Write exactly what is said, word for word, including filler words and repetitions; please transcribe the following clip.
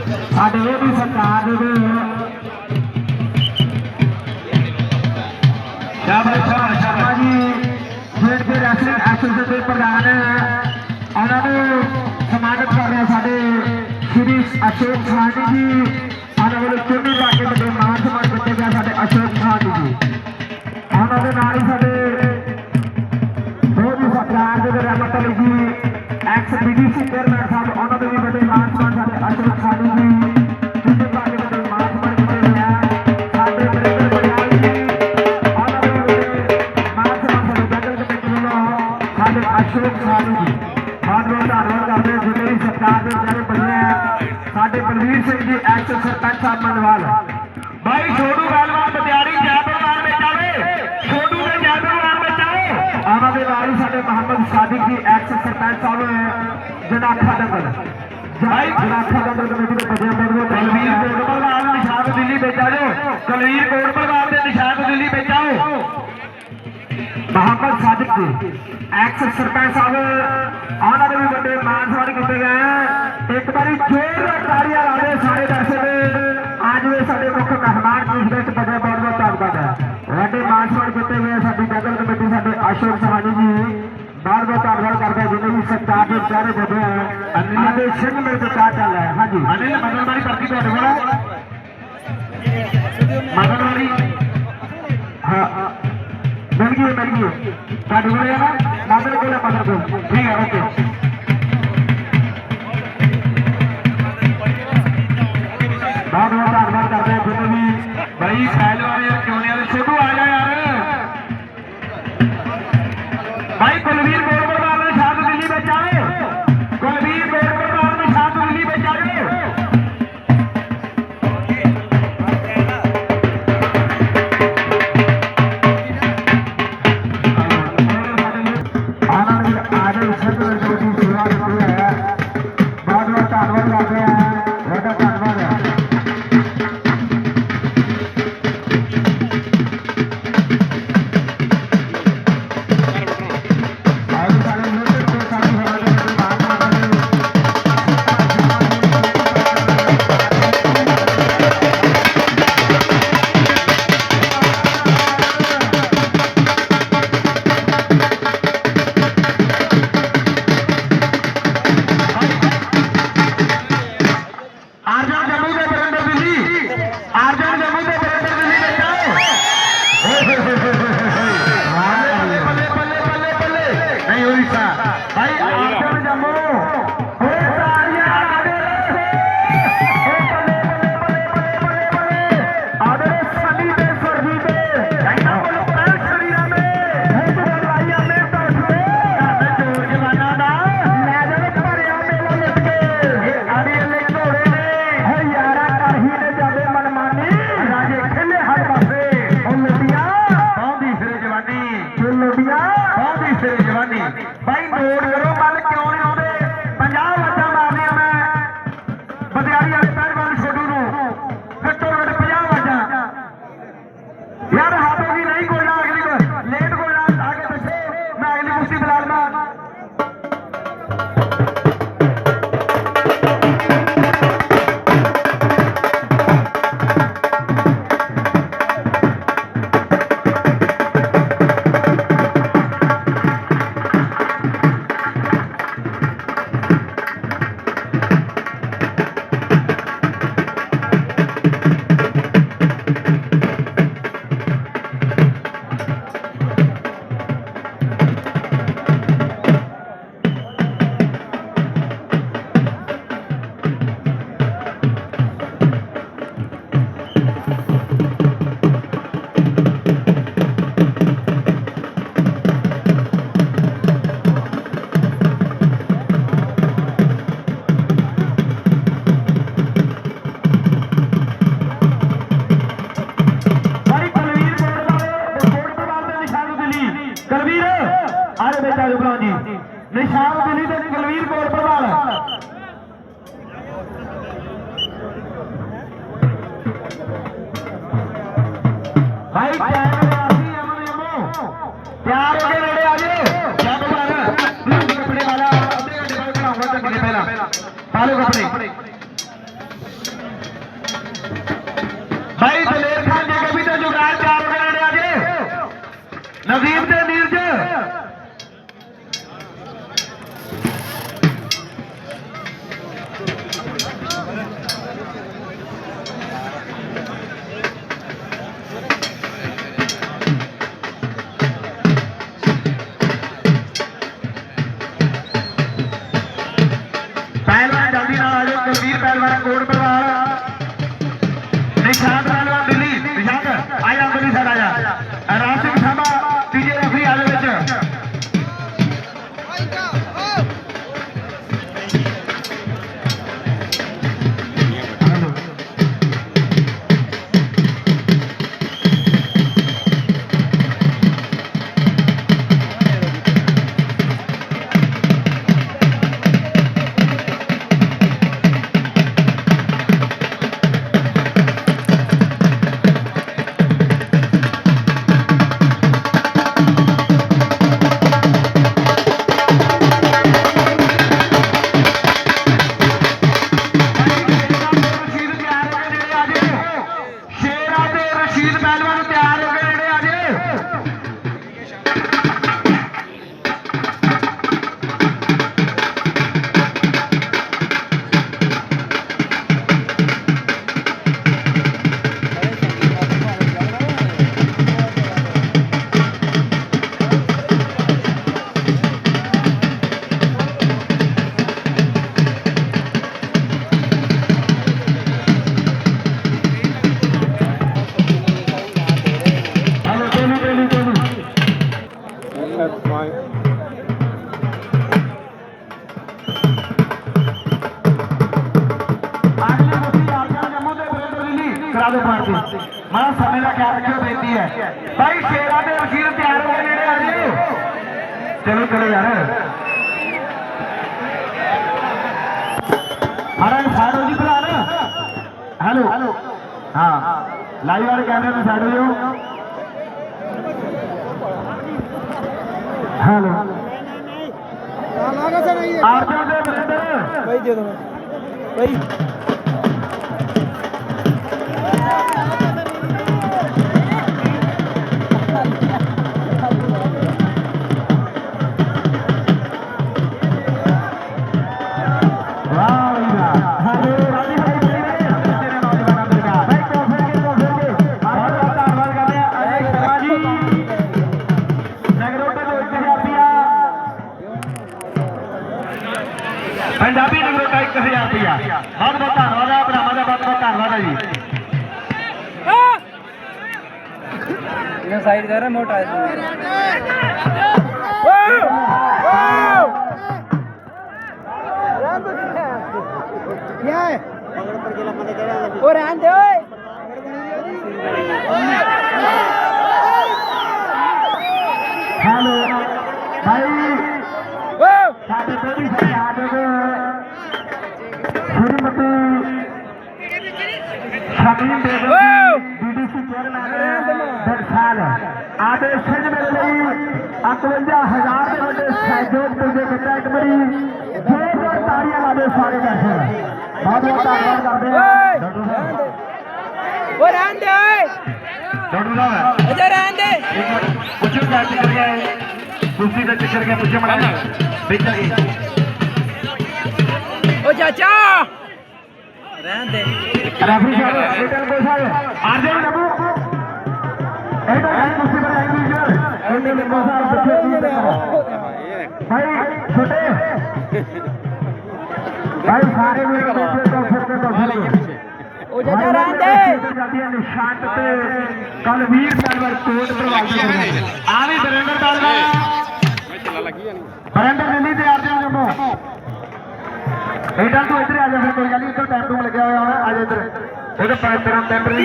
साढ़े होर बी सरकार दे क्या भाई, शाबाश, शाबाश। शर्मा जी, जेह्ड़े रेसलिंग एसोसिएशन दे प्रधान हैं, उन्होंने सम्मानित कर रहे हैं साढ़े श्री अशोक खान जी, उन्होंने चुन्नी पा के बड़े मान सम्मान करते गए साढ़े अशोक खान जी। ਉਹਨਾਂ ਦੇ ਨਾਲ ਹੀ ਸਾਡੇ ਬਹੁਤ ਹੀ ਸਤਿਕਾਰਯੋਗ ਰਹਿਮਤ Ali ji, X BDC chairman ਸਾਹਿਬ, ਉਹਨਾਂ ਦੇ ਵੀ ਵੱਡੇ ਮਾਨ ਸਨਮਾਨ ਸਾਡੇ ਅਸ਼ੋਕ ਖਾਨ ਜੀ, ਜਿੰਨੇ ਸਾਡੇ ਵੱਡੇ ਮਾਨ ਸਨਮਾਨ ਕੀਤੇ ਹੋਏ ਆ, ਸਾਡੇ ਵਰਿੰਦਰ ਬਲਿਆਲ ਜੀ, ਉਹਨਾਂ ਦੇ ਵੀ ਵੱਡੇ ਮਾਨ ਸਨਮਾਨ ਸਾਡੇ ਜਨਰਲ ਕਮੇਟੀ ਵੱਲੋਂ ਸਾਡੇ ਅਸ਼ੋਕ ਖਾਨ ਜੀ। ਬਹੁਤ ਬਹੁਤ ਧੰਨਵਾਦ ਕਰਦੇ ਹਾਂ, ਜਿੰਨੇ ਵੀ ਸਤਿਕਾਰਯੋਗ ਜਿਹੜੇ ਬਣੇ ਆ, ਸਾਡੇ ਬਲਵੀਰ ਸਿੰਘ ਜੀ, ਐਕਸ ਸਰਪੰਚ ਸਾਹਿਬ ਮਨਵਾਲ। भाई छोटू पहलवान पटियाड़ी जय पहलवान में जावे, छोटू के जय पहलवान में जाओ। ਆਵਾਂਗੇ ਨਾਲ ਹੀ ਸਾਡੇ ਮੁਹੰਮਦ ਸਾਦਿਕ ਜੀ, ਐਕਸ ਸਰਪੰਚ ਸਾਹਿਬ, ਜਨਾਖਾ ਦੰਗਲ। भाई ਜਨਾਖਾ ਦੰਗਲ ਕਮੇਟੀ ਦੇ ਵੱਡੇ ਮੈਂਬਰ ਬਲਵੀਰ ਕੋਟ ਪਹਲਵਾਨ, ਨਿਸ਼ਾਨ ਦਿੱਲੀ ਵਿੱਚ ਆ ਜਾਓ। ਬਲਵੀਰ ਕੋਟ ਪਹਲਵਾਨ ਦੇ ਨਿਸ਼ਾਨ ਦਿੱਲੀ ਵਿੱਚ ਆਓ। ਮੁਹੰਮਦ ਸਾਦਿਕ ਜੀ, ਐਕਸ ਸਰਪੰਚ ਸਾਹਿਬ, ਉਹਨਾਂ ਦੇ ਵੀ ਵੱਡੇ ਮਾਨ ਸਨਮਾਨ ਕੀਤੇ ਗਏ ਹੈ। ਇੱਕ ਵਾਰੀ ਜ਼ੋਰਦਾਰ ਤਾੜੀਆਂ ਲਾ ਦਿਓ ਸਾਰੇ ਦਰਸ਼ਕ। ਅੱਜ ਦੇ ਸਾਡੇ ਮੁੱਖ ਮਹਿਮਾਨ ਜੀ, ਇਸ ਵਿੱਚ ਵੱਡਾ ਬਹੁਤ ਬਹੁਤ ਧੰਨਵਾਦ ਹੈ। ਵੱਡੇ ਮਾਨ ਸਨਮਾਨ ਕੀਤੇ ਗਏ ਸਾਡੀ ਜਨਰਲ ਕਮੇਟੀ, ਸਾਡੇ ਅਸ਼ੋਕ ਸਹਾਨੀ ਜੀ, ਬਹੁਤ ਬਹੁਤ ਧੰਨਵਾਦ ਕਰਦੇ ਹਾਂ, ਜਿੰਨੇ ਵੀ ਸਤਿਕਾਰ ਦੇ ਚਾਰੇ ਬੈਠੇ ਹੈ। ਅਨਿਲ ਆਦੇ ਸਿੰਘ ਮੇਰੇ ਤੋਂ ਕਿਆ ਚੱਲ ਰਿਹਾ ਹੈ? ਹਾਂਜੀ। ਅਨਿਲ ਮਦਨ ਵਾਲੀ ਪਰਚੀ ਤੁਹਾਡੇ ਕੋਲ ਹੈ? ਮਦਨ ਵਾਲੀ? ਹਾਂ, ਮਿਲ ਗਈ, ਮਿਲ ਗਈ। ਤੁਹਾਡੇ ਕੋਲ ਹੈ ਨਾ? ਮਦਨ ਕੋਲ ਹੈ, ਮਦਨ ਕੋਲ। ਠੀਕ ਹੈ, ਓਕੇ। ਬਹੁਤ ਬਹੁਤ ਧੰਨਵਾਦ ਕਰਦੇ ਹਾਂ ਤੁਹਾਨੂੰ ਵੀ। भाई पहलवान यार, क्यों नहीं आ रहे? छोटू आ जा यार। भाई कुलवीर कोटपरवाल ने शांत दिल्ली में जाओ। कुलवीर कोटपरवाल ने शांत दिल्ली में जाओ। ਆਨੰਦ ਆਦਿ ਸ਼ਬਦ ਦੀ ਸੇਵਾ ਕਰਦੀ ਹੈ। ਬਹੁਤ ਬਹੁਤ ਧੰਨਵਾਦ ਕਰਦੇ ਹਾਂ, ਤੁਹਾਡਾ ਧੰਨਵਾਦ ਹੈ। अर्जुन जम्मू ते वरिंदर दिल्ली, अर्जुन जम्मू ते वरिंदर दिल्ली बचाओ। बल्ले, बल्ले, बल्ले, बल्ले, बल्ले। नहीं हुई सा। भाई, अर्जुन जम्मू, ओ तालियां ला दे रे। ओ बल्ले, बल्ले, बल्ले। आदर सनी दे सरजी दे। कहना बोल पैर शरीरा में। भूत बदलाइया में तो उठे। धन जोर जवाना दा। नजर भरिया मेला लुट के। ये आड़ी ले घोड़े ने। हो यारा करही ने जावे मनमानी। राजे खेले हर पासे। ओ लुटिया। बहुत ही सिरे जवानी। ओ लुटिया। बहुत ही सिरे जवानी। भाई नोट करो, मल क्यों नहीं आउंदे? पंजाह वजां मारनियां मैं बतियाड़ी वाले पहलवान छोटू नू। घट्टो घट्ट पंजाह वजां। यार, हाथों की नहीं, कोई ना, अगली को, लेट कोई ना, आगे पीछे, मैं अगली कुश्ती बुला लूंगा। भाई कुलवीर कोटवाल, कोटवाल दे निशान दिली। कुलवीर, आ जाओ बेटा, आ जाओ भलवान जी। निशान दिली ते कुलवीर कोटवाल। भाई टाइम है, अभी एमओ, एमओ। तैयार हो गए, रेडी आ जाओ। क्या बात है? कपड़े वाला आधे घंटे बाद खड़ा होगा, चंगे पहला। पा लो कपड़े। अजीम ते नीरज। पहलवान जल्दी ना आ जाओ, कुलवीर पहलवान कोट भलवाल, निशांत पहलवान दिल्ली, निशांत आ जा, अंदर साइड आ जा। राज सिंह साहबा, तीजे रेफरी आ जाओ विच। शेरा ते रशीद पहलवान तैयार होकर रेडे आ जाओ। अगली कुश्ती आर्यन जम्मू ते वीरेंद्र दिल्ली, करा दो पार्टी। माड़ा समय का ख्याल रखियो, बेनती है। भाई, शेरा ते वजीर तैयार हो गए, नेड़े आ जाओ। चलो, चलो यार। महाराज, साइड हो जी, भरा ना। हेलो। हाँ, लाइव वाले कैमरे में साइड हो जाओ। हेलो। आर्यन दे वीरेंद्र। भाई दे दो भाई। वाह भाई वाह। हेलो, राजू भाई, भाई, भाई, तेरे नौजवान अंदर का। भाई, कॉफी के, कॉफी के। आप लोग का धन्यवाद करते हैं। अजय शर्मा जी, नगरोटे को एक हजार रुपया। पंजाबी नगरोटा एक हजार रुपया। बहुत बहुत धन्यवाद है, भरावां दा बहुत बहुत धन्यवाद है जी। इन्हें साइड कर, मोटा है। क्या है? वो रहन दे ओए। हेलो भाई, साडे कोई सारे आदरणीय श्रीमती शमीम बेगम जी, बीडीसी चेयरमैन बरसाल, आदेश मेरे लिए इकवंजा हजार दे बड़े सहयोग तुझे कितना एक बारी जोरदार तालियां ला दे सारे दर्शक। बहुत बहुत धन्यवाद करते हैं। वो रहन दे ओए। डॉक्टर साहब, इधर रहन दे। एक मिनट, पूछो क्या चक्कर क्या है? कुर्सी का चक्कर क्या? पूछो मना। बेटा जी। ओ चाचा। रहन दे। रेफरी साहब, एडन को साहब, आरजे बाबू। एडन, कुर्सी पर आएंगे इधर। एडन को साहब, पीछे, पीछे करो। भाई, छोटे। भाई, सारे मेरे बच्चे तो फिर के तो फिर। ओ चाचा, रहन दे। निशांत ते कलवीर पहलवान कोट भलवाल दे। आ भी वीरेंद्र पहलवान। वीरेंद्र दिल्ली ते आर्यन जम्मू। एडन, तू इधर आ जा, फिर कोई गल्ल नहीं, इधर टाइम टूम लग्या हुआ होना, आ जा इधर। इधर पर तेरा टेम्परेरी।